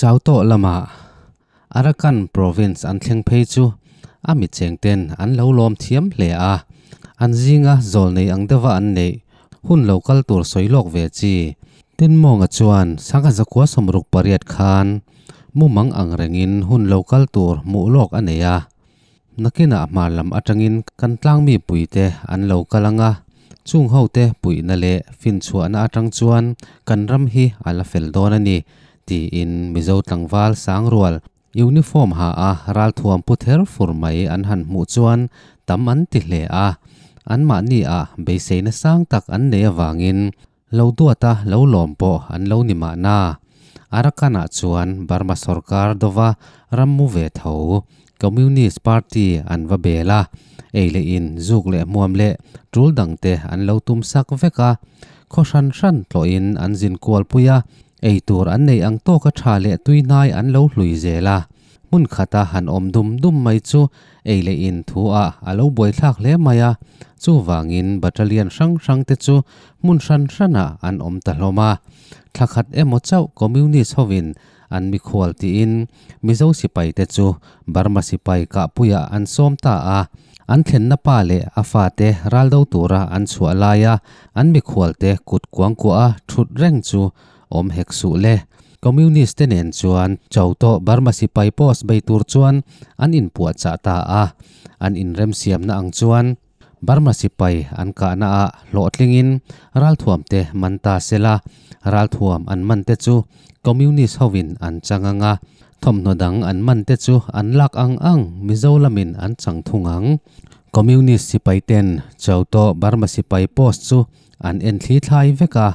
Chau tawh lamah Arakan Province an thleng phei chu a mi chengten an lo lawm thiam hle a, an zinga zawl nei ang deuha an neih hun lo kal tur sawi lawk ve chi. Tin Mawnga chuan sangha zakua 68 khan mumang ang rengin hun lo kal tur hmuh lawk a nei a. Nakinah hmar lam atangin kan tlangmi puite an lo kal ang a, chung hote puihna leh finchhuahna atang chuan kan ram hi a la fel dawn a ni, tiin Mizo tlangval Sangrual uniform ha a ralthuam pu ther fur mai an han hmuh chuan tam an ti hle a, anmahni ah beiseina sang tak an nei avangin Lo duata lo lawm pawh an lo ni mahna. Arakan-ah chuan Burma sorkar dova ram mu ve tho Communist Party an va bel a, ei leh in, zuk leh hmuam leh tul dangte an lo tum sak vek a. Khaw hran hran tlawhin an zin kual pui a, ei tur an neih ang tawka tha leh tui hnai an lo hlui zel a. Hmun khata han awm dum dum mai chu ei leh in thu ah a lo buaithlak hle mai a, chuvangin battalion hrang hrang te chu hmun hran hranah an awm ta hlawm a. Thla khat emaw chauh Communist hovin an mikhual tiin Mizo sipai te chu Burma sipai kahpuiah an sawm ta a, an thlenna pa leh a fate raldo tura an chhuah laia an mikhual te kut kuangkuah a thut reng chu awm hek suh le. Communist te nen chuan Chauto Burma sipai post bei tur chuan an inpuahchah ta a, an inremsiamna ang chuan Burma sipai an kahna ah hlawhtlingin ralthuam te man ta sela, ralthuam an man te chu Communist hovin an chang ang a, thawmhnaw dang an man te chu an lak ang ang Mizo lamin an chang thung ang. Communist sipai ten Chauto Burma sipai post chu an en thli thlai vek a,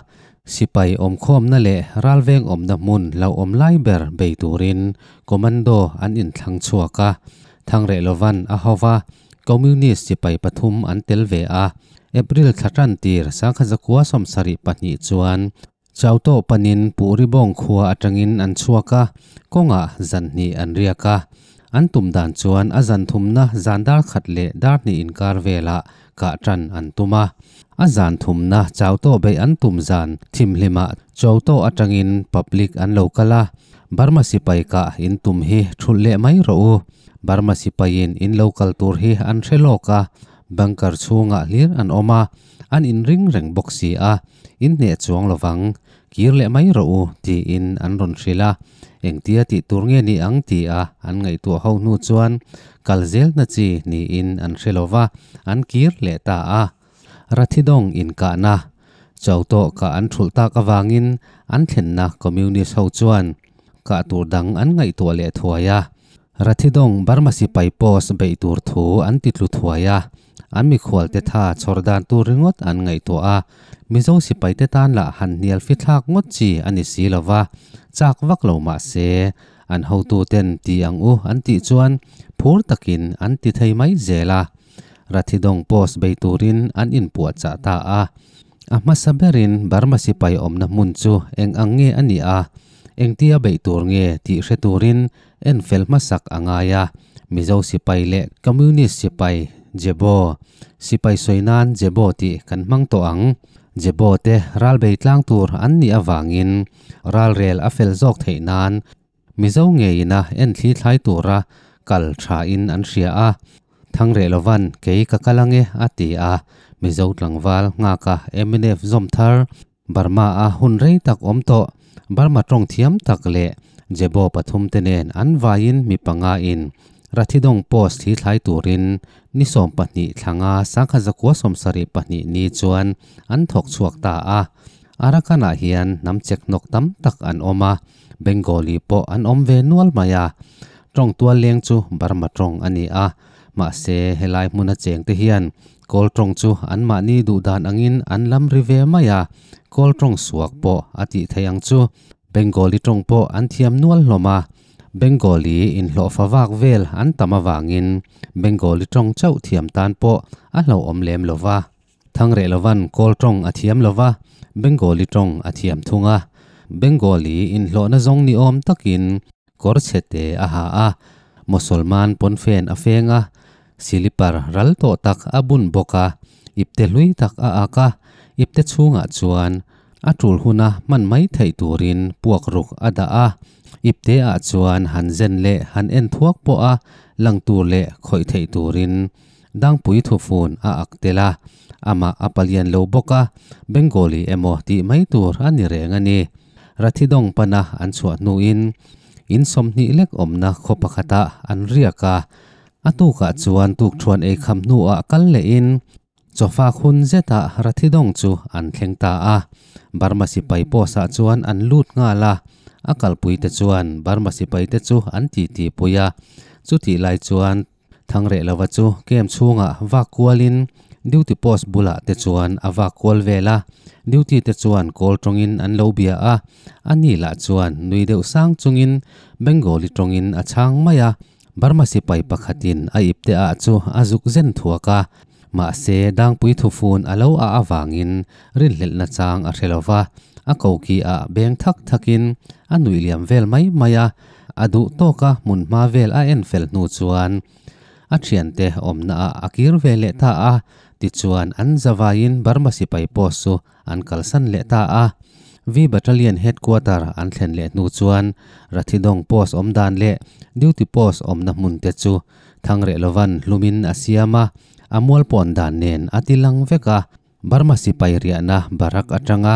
Sipai awmkhawmna leh ralveng awmna hmun lo awm lai ber bei turin commando an inthlang chhuak a, Thangreh Lovan a ho va, Communist sipai pathum an tel ve a. April thla tan tir 1972 chuan Chauto panin Puhribawng khua atangin an chhuak a, kawngah zan hnih an riak a. An tum dan chuan a zan thumna zan dar khat leh dar hnih inkar velah kah tan an tum a. A zan thumna chau tawh beih an tum zan thimhlimah chaw tawh atangin public an lo kal a, Burma sipai kah in tum hi thulh leh mai rawh u. Burma sipaiin in lo kal tur hi an hre lawk a, bunker chhungah hlir an awm a, an inring reng bawk si a, in hneh chuang lovang. Kir leh mai rawh u, tiin an rawn hrilh a. Engtia tih tur nge ni ang tia an ngaihtuah ho hnu chuan kal zelna chi niin an hre lo va, an kir leh ta a. Rathidawng inkahna cho tawh kah an thulh tak avangin an thlenna Communist ho chuan kah tur dang an ngaihtuah leh thuai a. Rathidawng Burma sipai post beih tur thu an ti tlu thuai a, an mikhualte tha chhawr dan tur ringawt an ngaihtuah a, Mizo sipaite tan lah han hnial fithlak ngawt chi a ni si lo va, chak vak lo mah se, an hotuten ti ang u an tih chuan phur takin an ti thei mai zel a. Rathidawng post bei turin an inpuahchah ta a. A hmasa berin Burma sipai awmna hmun chu eng ang nge a nih a, engtia beih tur nge tih hre turin en fel hmasak a ngai a, Mizo sipai leh Communist sipai Jebo, sipai sawi nan Jebo tih kan hmang tawh ang, Jebo te ral bei tlang tur an nih avangin ralrel a fel zawk theih nan Mizo ngeiin a en thli thlai tura kal tha in an hria a, Thangreh lovan kei ka kal ange a ti a, Mizo tlangval nghaka mnf zawm thar Burma a hun rei tak awm tawh, Burma tawng thiam tak leh Jebo pathum te nen an vaiin mi panga in Rathidawng post thli thlai turin ni 12 thlanga 1972 ni chuan an thawk chhuak ta a. Arakan-ah hian hnam chek hnawk tam tak an awm a, Bengali pawh an awm ve nual mai a. Tawng tual leng chu Burma tawng a ni a, mahse helai hmuna chengte hian Kawl tawng chu anmahni duhdan angin an lam ri ve mai a, Kawl tawng suak pawh a tih theih ang chu. Bengali tawng pawh an thiam nual hlawm a, Bengali inhlawhfa vak vel an tam avangin Bengali tawng chauh thiam tan pawh a hlauhawm lem lo va. Thangreh lovan Kawl tawng a thiam lo va, Bengali tawng a thiam thung a. Bengali inhlawhna zawng ni awm takin kawr chhe te a ha a, Mosolman pawnfen a feng a, silipar ral tawh tak a bun bawk a, ipte hlui tak a ak a, ipte chhungah chuan A tul huna hman mai theih turin puakruk a dah a, ipte ah chuan han zen leh han en thuak pawh a lang tur leh khawih theih turin dangpui thufun a ak tel a, amah a palian lo bawk a, Bengali emaw tih mai tur a ni reng a ni. Rathidawng pana an chhuah hnuin in 20 lek awmna khaw pakhatah an riak a, a tukah chuan tukthuan eikham hnuah kal lehin Chawfak hun zetah Rathidawng chu an thleng ta a, Burma sipai post ah chuan an lut nghal a, a kalpui te chuan Burma sipai te chu an titi pui a, chutih lai chuan Thangrehlova chu camp chhungah vak kualin duty post bulah te chuan a vak kual vel a, duty te chuan kawl tawngin an lo bia a, a ni lah chuan nui deuh sang chungin Bengali tawngin a chhang mai a. Burma sipai pakhatin a ipte ah chu a zuk zen thuak a, mahse dangpui thufun a lo ah avangin rinhlelhna chang a hre lo va, a koki ah beng thak thakin a nuih liam vel mai mai a, a duh tawka hmunhma vel a en fel hnu chuan a thiante awmna ah a kir ve leh ta a, tichuan an zavaiin Burma sipai post chu an kalsan leh ta a. V Battalion Headquarter an thlen leh hnu chuan Rathidawng Post awm dan leh Duty Post awmna hmun te chu Thangrehlovan hlumin a siam a, a mualpawn dan nen a ti lang vek a. Burma sipai riahna barrack atanga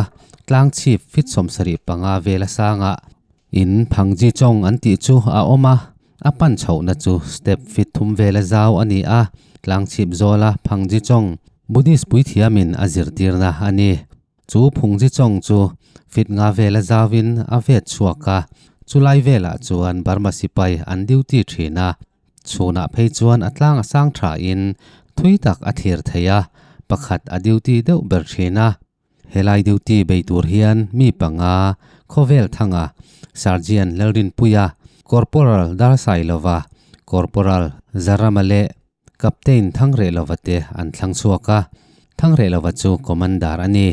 tlang chhip fit 75 vela sangah in Phangji Chong an tih chu a awm a, a pan chhohna chu step fit thum vela zau a ni a, tlang chhip zawla Phangji Chong Buddhist puithiamin a zirtirna a ni. Chu Phungji Chong chu fit nga vela zauin a vet chhuak a, chulai velah chuan Burma sipai an duty thin a, chhunah phei chuan a tlang a sang thain thui tak a thlir thei a, pakhat a duty deuh ber thin a. Helai duty bei tur hian mi panga khawvel thanga Sergeant Lalrinpuia, Corporal Darsailova, Corporal Zarama leh Captain Thangrehlova te an thlang chhuak a, Thangrehlova chu Commander a ni.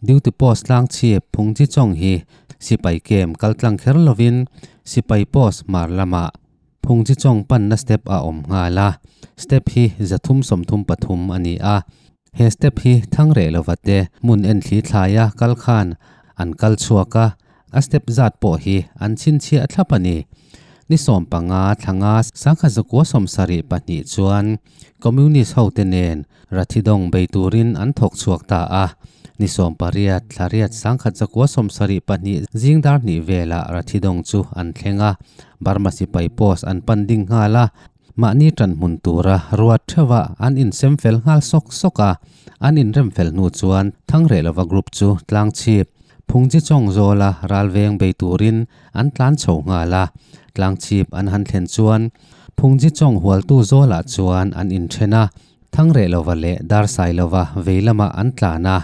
Duty post tlang chhip Phungji Chong hi sipai kem kal tlang kher lovin sipai post hmar lamah Phungji Chong panna step a awm nghal a, step hi 333 a ni a. He step hi Thangrehlova te hmun en thli thlaia kal khan an kal chhuak a, A step zat pawh hi an chhinchhiah thlap a ni. Ni 15 thlanga sangkha zakua 72 chuan Communist hote nen Rathidawng bei turin an thawk chhuak ta a. Ni 18 thla riat sangkhat zakua 72 zing dar hnih velah Rathidawng chu an thleng a, Burma sipai post an pan ding nghal a. Mahni ṭan hmun tura ruat ṭheuhah an insem fel nghal sawk sawk a, an inrem fel hnu chuan Thangrehlova group chu tlang chhip Phungji Chawng zawla ralveng bei turin an tlan chho nghal a. Tlang chhip an han thlen chuan Phungji Chawng hualtu zawlah chuan an inṭhen a, Thangrehlova leh Darsailova vei lamah an tlan a.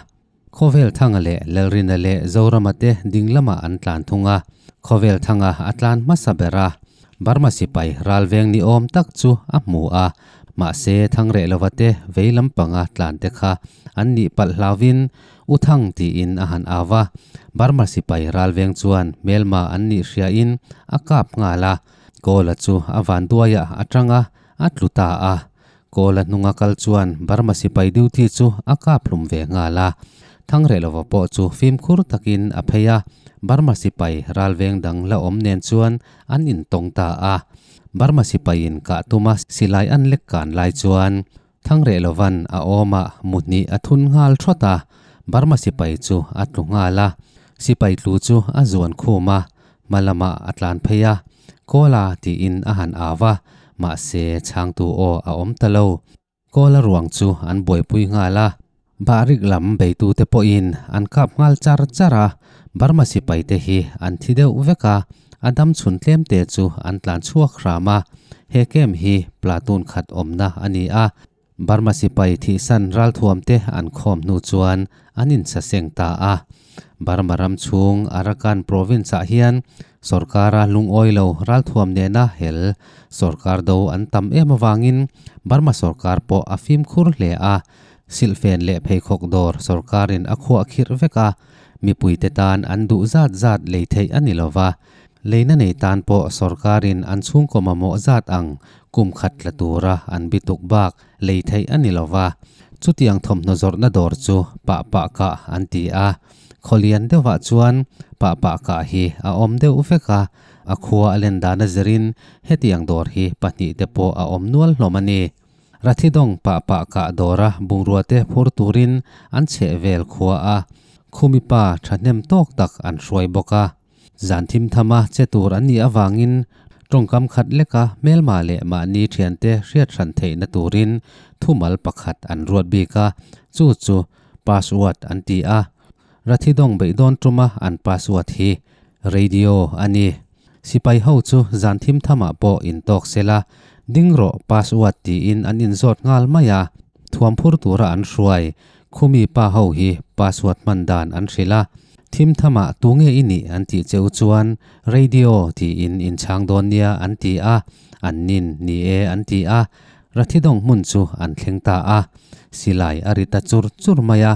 Khawvel Thanga leh Lalrina leh Zorama te ding lamah an tlan thung a, Khawvel Thanga a tlan hmasa ber a, Burma sipai ralveng ni awm tak chu a hmu a, mahse Thangreh-lova te vei lampanga tlan te kha an nih palh hlauvin U Thang tiin a han au a, Burma sipai ralveng chuan hmelma an nih hriain a kap nghal a, Kawla chu a vanduaiah a tang a, a tlu ta a. Kawla hnunga kal chuan Burma sipai duty chu a kap hlum ve nghal a. Thangrelova pawh chu fimkhur takin a phei a, Burma sipai ralveng dang la awm nen chuan an intawng ta a. Burma sipaiin kah tuma silai an lek kan lai chuan Thangrelovan a awmah muhnih a thun nghal thawt a, Burma sipai chu a tlu nghal a. Sipai tlu chu a zuan khum a, hma lamah a tlan phei a, Kawla tiin a han au a, mahse chhangtu aw a awm ta lo. Kawla ruang chu an buaipui nghal a, Bahrik lam beitute pawhin an kap nghal char char a, Burma sipaite hi an thi deuh vek a, a dam chhun tlemte chu an tlan chhuak hram a, he camp hi platoon khat awmna a ni a, Burma sipai thihsan ralthuamte an khawm hnu chuan an insaseng ta a. Burma ram chhung Arakan province-ah hian sorkara lungawi lo ralthuam nena hel sorkar do an tam em avangin Burma sorkar pawh a fimkhur hle a. Silhfen leh pheikhawk dawr sorkarin a khuah khirh vek a, mipuite tan an duh zat zat lei theih a ni lova. Leina nei tan pawh sorkarin an chhungkaw mamawh zat ang kum khat tla tura an bituk bak lei theih a ni lova. Chutiang thawmhnaw zawrhna dawr chu pah pah kah an ti a. Khawlian deuhah chuan pah pah kah hi a awm deuh vek a, a khua a len dan a zirin hetiang dawr hi pahnihte pawh a awm nual hlawm a ni. Rathidawng pah pah kah dawra bungrua te phur turin an chheh vel khua a, khumi pa thahnem tawk tak an hruai bawk a. Zan thim thama che tur an nih avangin tawngkam khat leka hmelma leh mahni thiante hriat hran theihna turin thumal pakhat an ruat bik a, chu chu password an ti a. Rathidawng beihdawn tuma an password hi radio a ni. Sipai ho chu zan thim thamah pawh intawk sela, ding rawh password tiin an inzawt nghal mai a, thuam phur tura an hruai. Khumi pa ho hi password hman dan an hrilh a, thim thamah tunge i nih an tih cheu chuan radio tiin inchhang dawn nia an ti a, an nin ni e an ti a, Rathidawng hmun chu an thleng ta a, silai a ri ta chur chur mai a.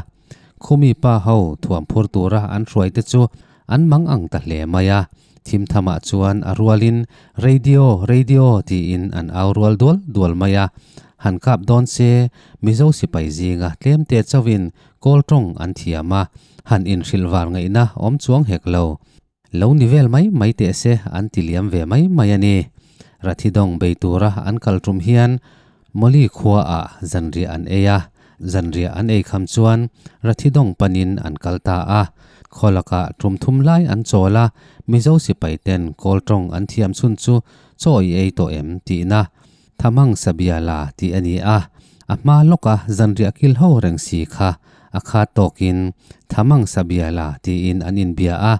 Khumi pa ho thuam phur tura an hruai te chu an mang ang ta hle mai a, thim thamah chuan a rualin Radio, radio tiin an au rual dual dual mai a. Han kap dawn se, Mizo sipai zinga tlem te chauhin kawl tawng an thiam a, han inhrilh var ngaihna awm chuang hek lo. Lo ni vel mai mai teh se an ti liam ve mai mai a ni. Rathidawng bei tura an kal tum hian Mawli khuaah zanriah an ei a, zanriah an ei kham chuan Rathidawng panin an kal ta a. Khaw lakah tum thum lai an chawl a, Mizo sipai ten kawl tawng an thiam chhun chu chaw i ei tawh em tihna Thamang Sabia la tih a ni a, a hma lawka zanriah kil ho reng si kha a khat tawkin Thamang Sabia la tiin an inbia a,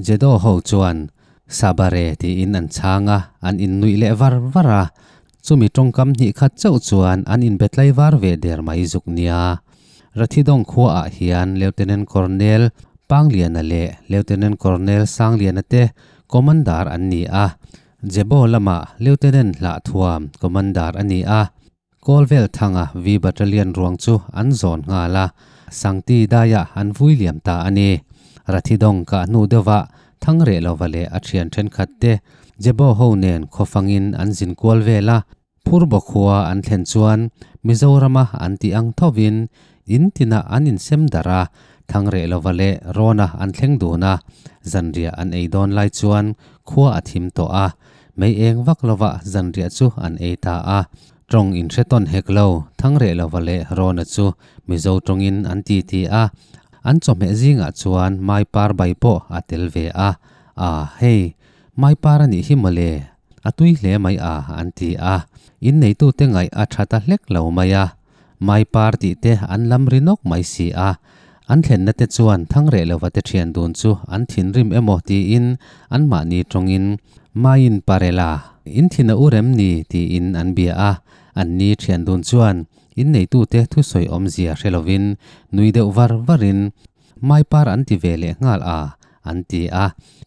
Jedo ho chuan Sabare tiin an chhang a, an innuih leh var var a. Chumi tawngkam hnih khat chauh chuan an inbe tlaivar ve der mai zuk nia. Rathidawng khuaah hian Lieutenant Colonel Pangliana leh Lieutenant Colonel Sangliana te Commander an ni a, Jebo lamah Lieutenant Hlahthuam Commander a ni a. Kawlvel thanga V Battalion ruang chu an zawn nghal a, Sangti daiah an vui liam ta a ni. Rathidawng kah hnu deuhvah Thangreh lova leh a thian thenkhat te Jebo ho nen khawfangin an zin kual vel a, Phurbaw khua an thlen chuan Mizorama an tih ang thovin in tinah an insem darh a, Thangreh lova leh Rawna an thleng dun a, zanriah an ei dawn lai chuan khua a thim tawh a, mei eng vak lovah zanriah chu an ei ta a, tawng inhre tawn hek lo, Thangreh lova leh Rawna chu Mizo tawngin an ti ti a, an chawhmeh zingah chuan mai par bai pawh a tel ve a, a hei, mai par a nih hi mawle, a tui hle mai a an ti a, inneitute ngaih a tha ta hlek lo mai a. Mai par tih te an lam ri nawk mai si a, an thlenna te chuan Thangreh lova te thian dun chu an thinrim emaw tiin anmahni tawngin Maiin Parela, in thin a u rem ni tiin an bia a, anni thian dun chuan inneitute thusawi awmzia hre lovin nui deuh var varin Mai par an ti ve leh nghal a, an ti a,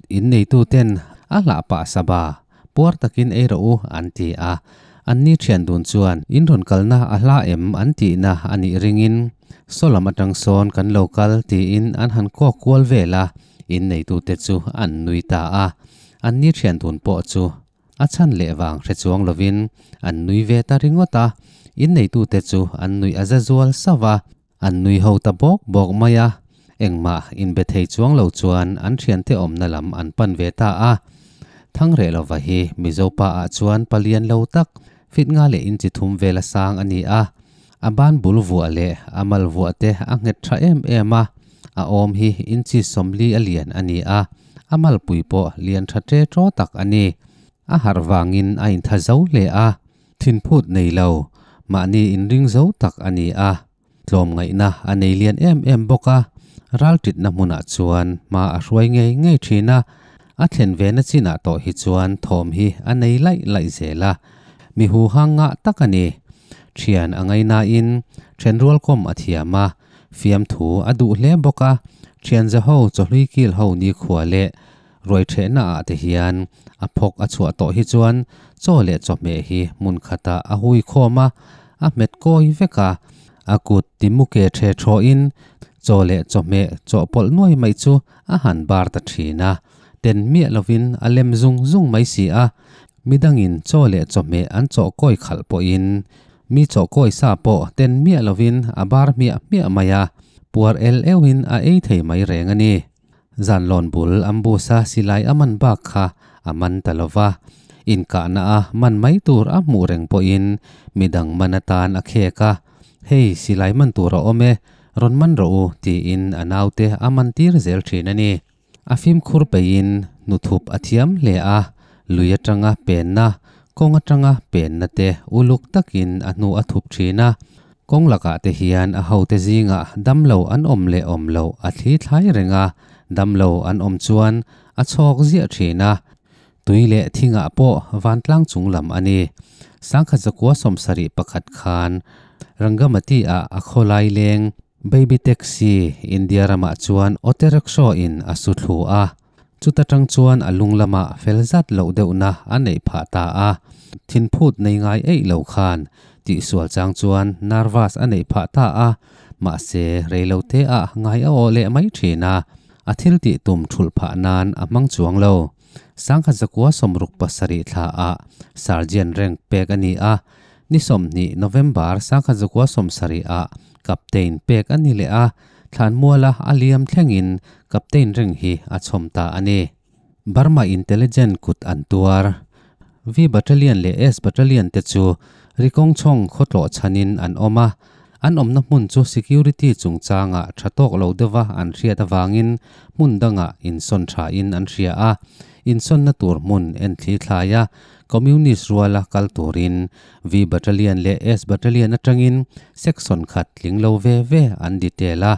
inneituten a hlah pah saba Puar takin ei rawh u, an ti a. Anni thian dun chuan in rawn kalna a hla em an tihna a nih ringin saw lam atang sawn kan lo kal tiin an han kawk kual vel a, in neitute chu an nui ta a. Anni thian dun pawh chu a chhan leh vang hre chuang lovin an nui ve ta ringawt a, in neitute chu an nuih a za zual sauh a. An nui ho ta bawk bawk mai a, engmah inbe thei chuang lo chuan an thiante awmna lam an pan ve ta a. Thangreh lova hi Mizo pa ah chuan palian lo tak, fit nga leh inchi thum vela sang a ni a. A ban bul vuah leh a mal vuah te a nghet tha em em a, a awm hi inchi 40 a lian a ni a, a malpui pawh lian tha tre traw tak a ni. A harh vangin a intha zo hle a. Thinphut nei lo, mahni inring zo tak a ni a, tlawmngaihna a nei lian em em bawk a, ralṭitna hmunah chuan hma a hruai ngei ngei ṭhin a, a thlen ve na chinah tawh hi chuan thawm hi a nei laih laih zel a, mi huhang ngah tak a ni. Ṭhian a ngainain ṭhenrualkawm a thiam a, fiamthu a duh hle bawk a, ṭhianzaho chawhlui kil ho nikhua leh Ruai ṭhehna ah te hian a phawk a chhuah tawh hi chuan chaw leh chawhmeh hi hmun khatah a hui khawm a, a hmet kawi vek a, a kut timuke ṭhe ṭhawhin chaw leh chawhmeh chawhpawlh nuai mai chu a han bar ta ṭhin a, ten miah lovin a lem zung zung mai si a, midangin chaw leh chawhmeh an chawh kawi khalh pawhin mi chawh kawi sa pawh ten miah lovin a bar hmiah hmiah mai a. puar el euhin a ei thei mai reng a ni. Zanlawn bul ambush-a silai a man bak kha a man ta lo va, inkahna a man mai tur a hmuh reng pawhin midang man atan a khek a, Hei silai man tur a awm e, rawn man rawh u tiin a naute a man tir zel thin a ni. A fimkhur peihin hnuthup a thiam hle a, lui atanga penna, kawng atanga penna te uluk takin a hnu a thup thin a. Kawng lakah te hian a hote zingah damlo an awm leh awm loh a thli thlai reng a, damlo an awm chuan a chhawk ziah thin a. Tui leh thingah pawh vantlang chung lam a ni. Sangkhat zakua 71 khan Rangamati-ah a khawlai leng Baby Taxi India ramah chuan Auto Rickshaw in a su thlu a, chuta tang chuan a lung lamah fel zat loh deuhna a neih phah ta a, thinphut nei ngai eih lo khan tihsual chang chuan nervous a neih phah ta a, mahse reilote ah ngai a awh leh mai thin a, a thil tih tum thulh phah nan a hmang chuang lo. Sangkhat zakua 67 thla ah Sergeant rank pek a ni a, Ni 20 November 1970 ah Captain pek a ni leh a, thlanmuala a liam thlengin Captain reng hi a chhawm ta a ni. Burma Intelligent kut an tuar. V Battalion leh S Battalion te chu Rikawngchhawng khawtlawh chhanin an awm a, an awmna hmun chu security chungchangah tha tawk lo deuha an hriat avangin hmun dangah insawn thain an hria a, insawnna tur hmun en thli thlai a, Communist ruala kal turin V Battalion leh S Battalion atangin section khat tling lo ve ve an detail a.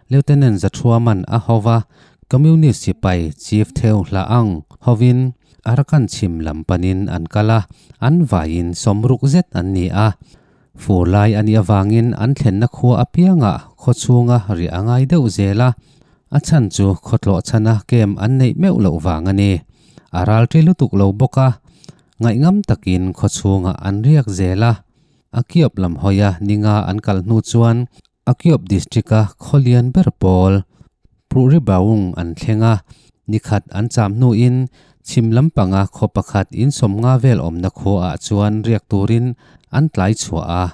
Lieutenant Zathuaman a hova Communist sipai Chief Theu Hla Ang hovin Arakan chhim lam panin an kal a, an vaiin sawmruk zet an ni a. Fur lai a nih avangin an thlenna khua apiangah khawchhunga riah a ngai deuh zel a, a chhan chu khawtlawh chhana camp an neih meuh loh vang a ni. A ral ṭi lutuk lo bawk a, Ngaihngam takin khawchhungah an riak zel a, Akiop lam hawia ninga an kal hnu chuan Akiop District-a khawlian ber pawl Pruhribaung an thleng a, nikhat an cham hnuin chhim lampanga khaw pakhat insawmnga vel awmna khuaah chuan riak turin an tlai chhuah a,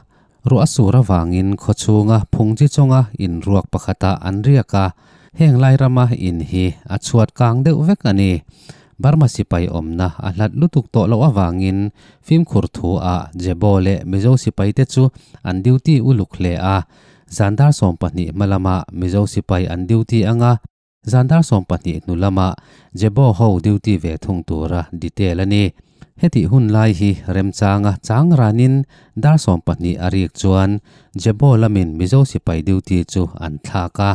ruah a sur avangin khawchhunga phungji chawnga inruak pakhatah an riak a, heng lai rama in hi a chhuat kang deuh vek a ni. Burma sipai awmna a hlat lutuk tawh loh avangin fimkhur thu ah Jebo leh Mizo sipai te chu an duty uluk hle a, zan dar 12 hma lamah Mizo sipai an duty anga zan dar 12 hnu lamah Jebo ho duty ve thung tura detail a ni. Hetih hun lai hi remchanga chang ranin dar 12 a rik chuan Jebo lamin Mizo sipai duty chu an thlak a.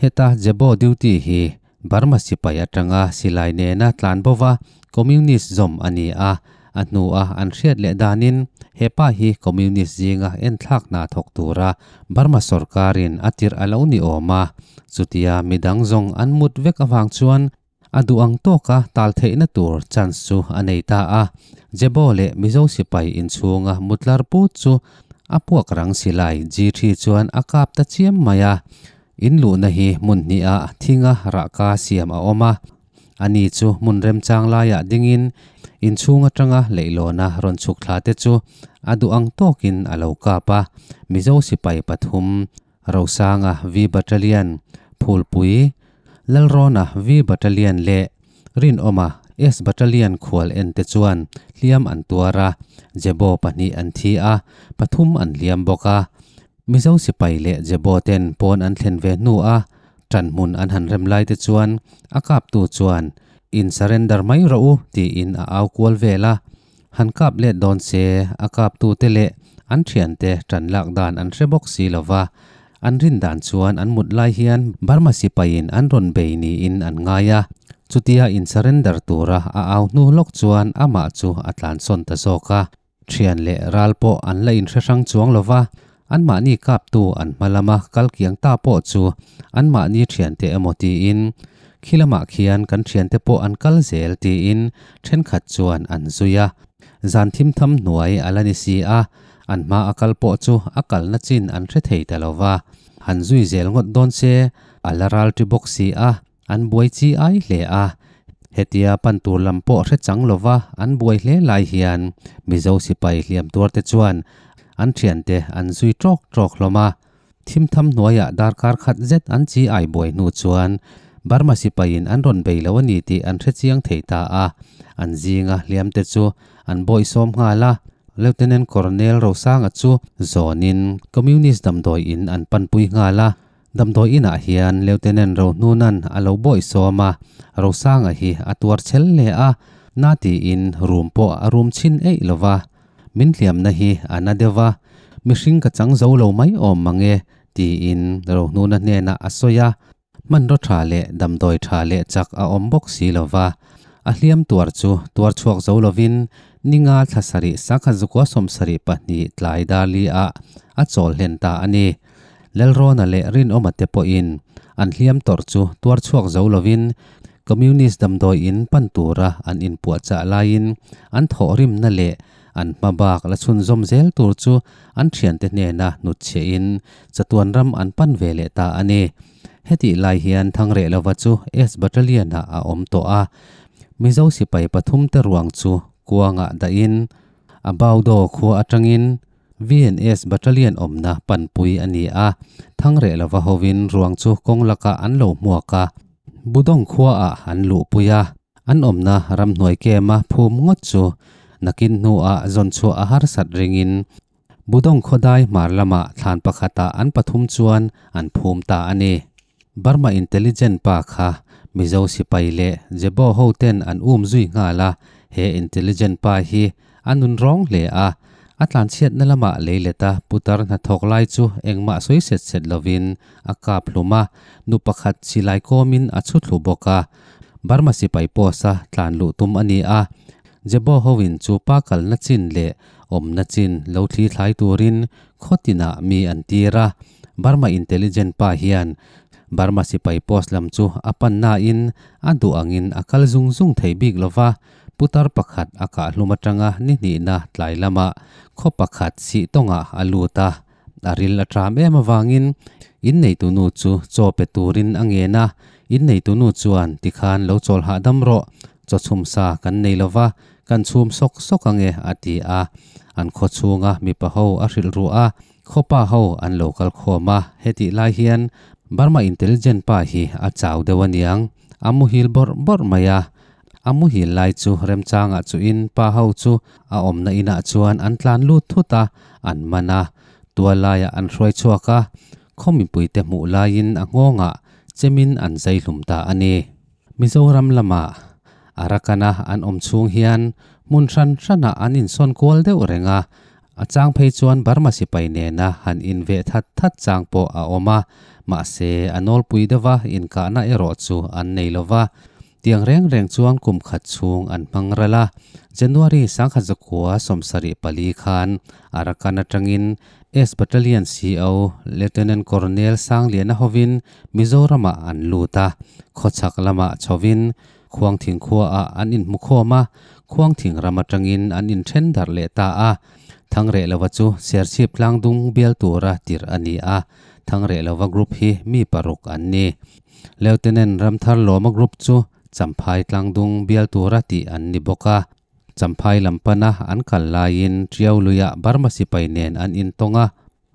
Heta Jebo duty hi Burma sipai atanga silai nena tlan bova Communist zawm a ni a, a hnua an hriat leh danin hepa hi Communist zinga enthlak hna thawk tura Burma sorkarin a tirh a lo ni awm a, chutia midang zawng an mut vek avang chuan a duh ang tawka tal theihna tur chance chu a nei ta a, Jebo leh Mizo sipai inchhunga mutlar put chu a puak rang silai G3 chuan a kap ta chiam mai a. In luhna hi hmun hniha thinga rahka siam a awm a, ani chu hmun remchang laiah dingin inchhung atanga leihlawna rawn chhuk thla te chu a duh ang tawkin a lo kap a. Mizo sipai pathum, Rosanga V Battalion, Phulpui, Lalrawna V Battalion leh Rinawma S Battalion khual en te chuan hliam an tuar a, Jebo pahnih an thi a, pathum an hliam bawk a. Mizo sipai leh Jebo ten pawn an thlen ve hnu a, ṭan hmun an han rem lai te chuan a kaptu chuan, In surrender mai rawh u, tiin a au kual vel a. Han kap let dawn se, a kaptu te leh an ṭhiante ṭan lak dan an hre bawk si lo va. An rin dan chuan an mut lai hian Burma sipaiin an rawn bei niin an ngai a. Chutia in surrender tura a au hnu lawk chuan amah chu a tlansawn ta zawk a. Thian leh ral pawh an la inhre hrang chuang lo va, anmahni kaptu an hma lama kal kiang ta pawh chu anmahni thiante emaw tiin, khi lamah khian kan thiante pawh an kal zel tiin thenkhat chuan an zui a. Zan thim tham hnuai a la ni si a, an hma a kal pawh chu a kalna chin an hre thei ta lo va, han zui zel ngawt dawn se a la ral ṭi bawk si a. An buai chi ai hle a, hetia pan tur lam pawh hre chang lova an buai hle lai hian Mizo sipai hliam tuarte chuan an thiante an zui tawk tawk hlawm a. Thim tham hnuaiah darkar khat zet an chi ai buai hnu chuan Burma sipaiin an rawn bei lo a ni tih an hre chiang thei ta a. An zinga hliam te chu an bawihsawm nghal a. Lieutenant Colonel Rosanga chu zawnin Communist damdawi in an panpui nghal a. Damdawi inah hian Lieutenant Rohnuna'n a lo bawihsawm a, Rosanga hi a tuar chhel hle a, na tiin rum pawh a rum chhin eih lo va. Min hliamna hi a na deuh va, mihring ka chang zo lo mai awm mang e, tiin Rohnuna hnenah a sawi a. Hmanraw tha leh damdawi tha leh chak a awm bawk si lo va, a hliam tuar chu tuar chhuak zo lovin ninga thla sarih sangkhat zukua 72 tlai darli ah a chawl hlen ta a ni. Lalrawna leh Rinawma te pawhin an hliam tawrh chu tuar chhuak zo lovin Communist damdawi in pan tura an inpuahchah laiin an thawhrimna leh an hma bak la chhunzawm zel tur chu an thiante hnena hnutchhiahin chatuan ram an pan ve leh ta a ni. Hetih lai hian Thangrehlova chu S Battalion-ah a awm tawh a, Mizo sipai pathumte ruang chu kuangah dahin a Baudo khua atangin VNS Battalion awmna panpui a ni a, Thangrehlova hovin ruang chu kawng lakah an lo hmuak a, Budong khuaah an luhpui a. An awmna ramhnuai kema phum ngawt chu nakin hnuah zawn chhuah a harsat ringin Budong khawdai hmar lamah thlan pakhatah an pathum chuan an phum ta a ni. Burma intelligent pa kha Mizo sipai leh Jebo ho ten an um zui nghal a, he intelligent pa hi a nun rawng hle a, a tlanchhiatna lamah lei let a putar hnathawk lai chu engmah sawi set set lovin a kap hlum a, nu pakhat silai kawmin a chhu thlu bawk a. Burma sipai post a tlan luh tum a ni a, Jebo hoin chu pa kalna chin leh awmna chin lo thli thlai turin khaw tinah mi an tir a, Burma intelligent pa hian Burma sipai post lam chu a pan nain a duh angin a kal zung zung thei bik lo va, putar pakhat a kah hlum atanga ni hnihna tlai lamah khaw pakhat sih tawngah a lut a, a ril a ṭam em avangin inneitunu chu chaw pe turin a ngen a, inneitunu chuan tikhan lo chawl hahdam rawh, chaw chhum sa kan nei lo va, kan chhum sawk sawk ange a ti a, an khaw chhunga mipa ho a hrilh ruah a, khawpa ho an lo kal khawm a, hetih lai hian Burma intelligent pa hi a chau deuh aniang, a muhil bawrh bawrh mai a, a muhil lai chu remchangah chuin pa ho chu a awmna inah chuan an tlan lut thut a, an man a, tual laiah an hruai chhuak a, khaw mipuite hmuh laiin a nghawngah chemin an zai hlum ta a ni. Mizoram lama Arakana an awm chhung hian hmun hran hranah an insawn kual deuh reng a, a chang phei chuan Burma sipai nena han inveh that that chang pawh a awm a, mahse a nawlpui deuha inkahna erawh chu an nei lo va. Tiang reng reng chuan kum khat chhung an hmang ral a, January 1974 khan Arakan atangin S Battalion CO Lieutenant Colonel Sangliana hovin Mizoramah an lut a, khawchhak lamah chhovin Khuangthing khuaah an inhmukhawm a, Khuangthing ram atangin an inthen darh leh ta a. Thangrehlova chu Serchhip tlangdung bial tura tirh a ni a, Thangrehlova group hi mi paruk an ni. Lieutenant Ramthar Lawma group chu Champhai tlangdung bial tura tih an ni bawk a. Champhai lam pana an kal laiin Tiau luiah Burma sipai nen an intawng a,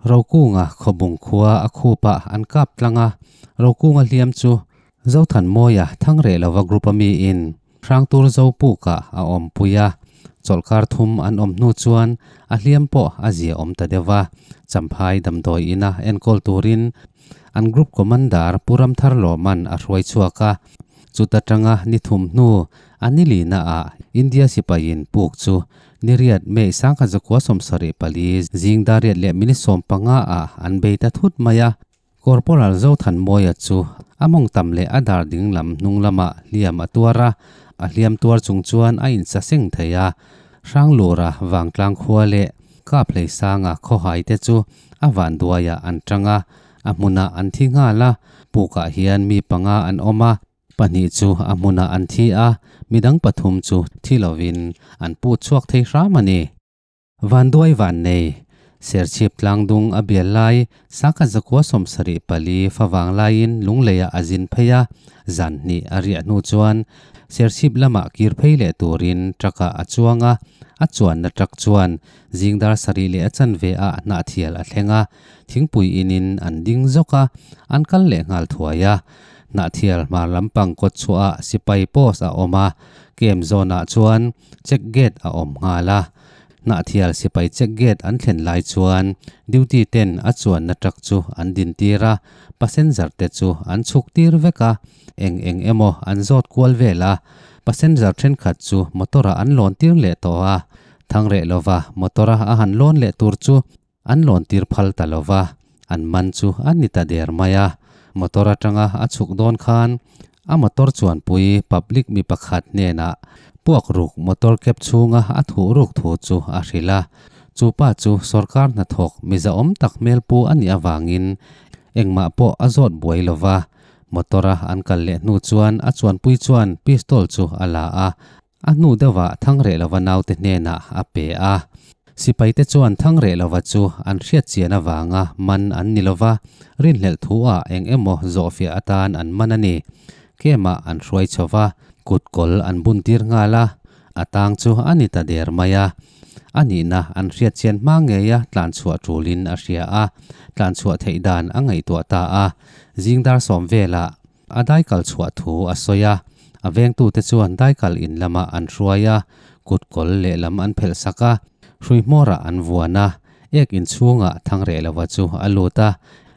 Rokunga khawbung khua a khupah an kap tlang a, Rokunga hliam chu Zothanmawia Thangrehlova group a miin Hrangtur Zopukah a awmpui a, chawlhkar thum an awm hnu chuan a hliam pawh a zia awm ta deuh a, Champhai damdawi ina enkawl turin an group commander Pu Ramthar Lawman a hruai chhuak a, chuta tanga ni thum hnu a ni lina ah India sipaiin puk chu ni riat May 1974 zing dar riat leh minute 15 ah an bei ta thut mai a. Corporal Zothanmawia chu a mawng tam leh a dar ding lam hnung lamah hliam a tuar a, a hliam tuar chung chuan a insa seng thei a. Hranglura Vangtlang khua leh Kaphleisanga khawhai te chu a vanduaiah an tang a, a hmunah an thi nghal a, pukah hian mi panga an awm a, pahnih chu a hmunah an thi a, midang pathum chu thi lovin an put chhuak thei hram a ni. Vanduai vannei, Serchhip tlangdung a bial lai sangkhat zakua 74 favang laiin Lungleiah a zin phei a, zan hnih a riah hnu chuan Serchhip lamah kir phei leh turin truck ah a chuang a, a chuanna truck chuan zing dar sarih leh a chanve ah Hnahthial a thleng a, thingpui inin an ding zawk a, an kal leh nghal thuai a. Hnahthial hmar lampang kawt chhuah ah sipai post a awm a, camp zawn ah chuan check gate a awm nghal a. Hnahthial sipai check gate an thlen lai chuan duty ten a chuanna truck chu an din tir a, passenger te chu an chhuk tir vek a, eng eng emaw an zawt kual vel a, passenger thenkhat chu motor ah an lawn tir leh tawh a, Thangreh lova motor a a han lawn leh tur chu An lawn tir phal ta lo va, an man chu a ni ta der mai a. Motor atanga a chhuk dawn khan a motor chuanpui public mi pakhat hnenah puak ruk motor cab chhunga a thuh ruk thu chu a hrilh a. Chu pa chu sorkar hnathawk mizaawm tak hmelpu a nih avangin engmah pawh a zawt buai lo va. Motor-a an kal leh hnu chuan a chuanpui chuan pistol chu a la a, A hnu deuhah Thangrehlova naute hnenah a pe a. Sipaite chuan Thangrehlova chu an hriat chian avanga man an ni lova, rinhlelh thu-ah eng emaw zawhfiah atan an man a ni. Kemah an hruai chho va, kut kawl an buntir nghal a, a tang chu a ni ta der mai a. A nihna an hriat chian hma ngeia tlanchhuah tulin a hria a, tlanchhuah theih dan a ngaihtuah ta a. Zingdar sawm velah A daikal chhuah thu a sawi a, a vengtute chuan daikal in lamah an hruai a, kutkawl lehlam an phelh sak a, hrui hmawrah an vuan a, ek inchhungah Thangrelova chu a lut a,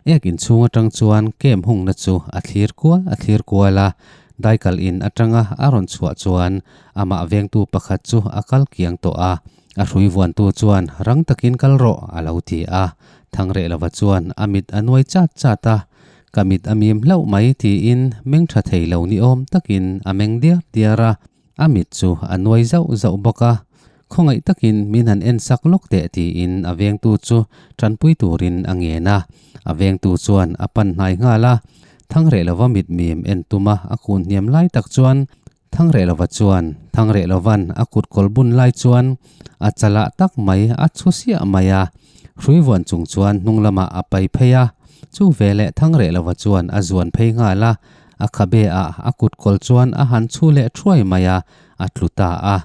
ek inchhung atang chuan kem hungna chu a thlir kual a thlir kual a, daikal in atanga a rawn chhuah chuan amah vengtu pakhat chu a kal kiang tawh a, a hrui vuantu chuan rang takin kal rawh a lo ti a, Thangrelova chuan a mit a nuai chat chat a, Ka mit a mim hlauh mai tiin meng tha thei lo ni awm takin a meng diar diar a, a mit chu a nuai zauh zauh bawk a. Khawngaih takin min han en sak lawk teh tiin a vengtu chu tanpui turin a ngen a. A vengtu chuan a pan hnai nghal a, Thangreh lova mit mim en tuma a kun hniam lai tak chuan Thangreh lova chuan Thangreh lovan a kut kawl bun lai chuan a chalah tak mai a chhu siah mai a, hrui vuan chung chuan hnung lamah a pai phei a, chu veleh Thangreh lova chuan a zuan phei nghal a, a khabe ah a kut kawl chuan a han chhu leh thuai mai a, a tlu ta a.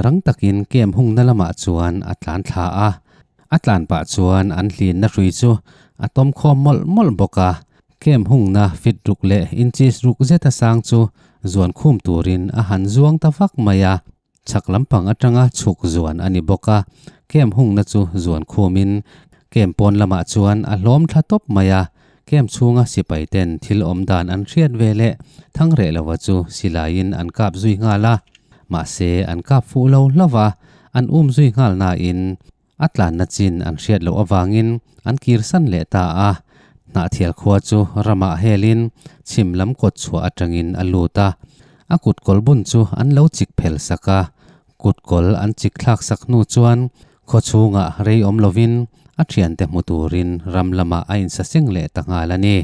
Rang takin kem hungna lamah chuan a tlan thla a, a tlan pah chuan an hlinna hrui chu a tawm khawm mawlh mawlh bawk a. Kem hungna fit ruk leh inches ruk zeta sang chu zuan khum turin a han zuang ta vak mai a, chhak lampang atanga chhuk zuan a ni bawk a. Kem hungna chu zuan khumin kem pawn lamah chuan a hlawm thla tawp mai a, kem chhunga sipai ten thil awm dan an hriat ve leh Thangreh lova chu silaiin an kap zui nghal a. Mahse an kap fuh lo hlauh a, an um zui nghal nain a tlanna chin an hriat loh avangin an kirsan leh ta a. Hnahthial khua chu ramah helin chhim lam kawt chhuah atangin a lut a, a kutkawl bun chu an lo chik phel sak a. Kutkawl an chik thlak sak hnu chuan khaw chhungah rei awm lovin a thiante hmu turin ram lamah a insaseng leh ta nghal a ni.